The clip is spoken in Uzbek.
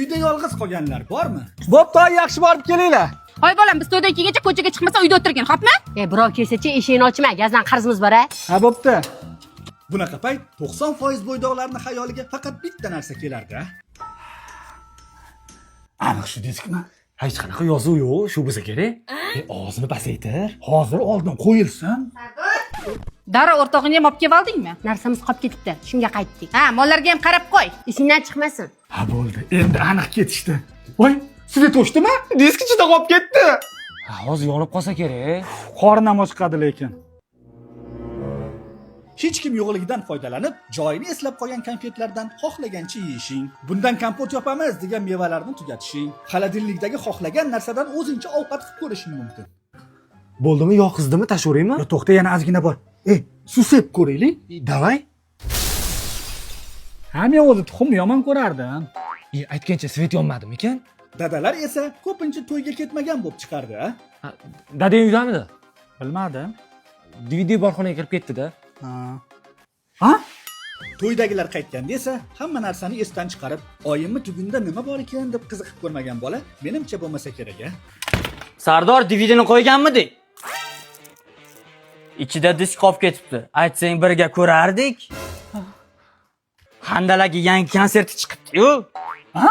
Uyda yolg'iz qolganlar bormi? Bo'pti, oy, yaxshi borib kelinglar. Hoy bolam, biz to'ydan kelguncha ko'chaga chiqmasdan uyda o'tirgin, xo'pmi? E, birov kelsachi, eshigini ochma, gazdan qarzimiz bor a. Ha, bo'pti. Bunaqa payt 90% bo'ydoqlarni xayoliga faqat bitta narsa kelardi, a? Aniq shu diskmi? Hech qanaqa yozuv yo'q, shu bo'lsa kerak. E, ovozini pasaytir. Hozir oldin qo'yilsin. Darrov o'rtog'ingni ham olib kelib oldingmi? Narsamiz qolib ketibdi, shunga qaytdik. Ha, mollarga ham qarab qo'y. Esingdan chiqmasin. Ha, bo'ldi. Endi aniq ketishdi. Voy, свет o'chdimi? Disk ichida qolib ketdi. Ha, hozir yonib qolsa kerak. Qornim ochqadi lekin. Hech kim yo'qligidan foydalanib, joyini eslab qolgan konfetlardan xohlagancha yeyishing, bundan kompot yopamiz degan mevalarni tugatishing, xolodilnikdagi xohlagan narsadan o'zingcha ovqat qilib ko'rishing mumkin. Bo'ldimi, yo qizdimi, tashaveraymi? Yo, to'xta, yana ozgina bor. Ey, suv sepib ko'raylik. Давай. Ha, men o'zi tuxumni yomon ko'rardim. E, aytgancha свет yonmadimikan? Dadalar esa ko'pincha to'yga ketmagan bo'lib chiqardi, a? Ha, dadang uydamidi? Bilmadim. DVD borxonaga kirib ketdi-da. Ha. Ha? To'ydagilar qaytganda esa hamma narsani esdan chiqarib, oyimni tugunda nima bor ekan deb qiziqib ko'rmagan bola menimcha bo'lmasa kerak, a? Sardor, DVDni qo'yganmidik? Ichida disk qolib ketibdi. Aytsang, birga ko'rardik. Handalagi yangi konserti chiqibdi-yu. Ha?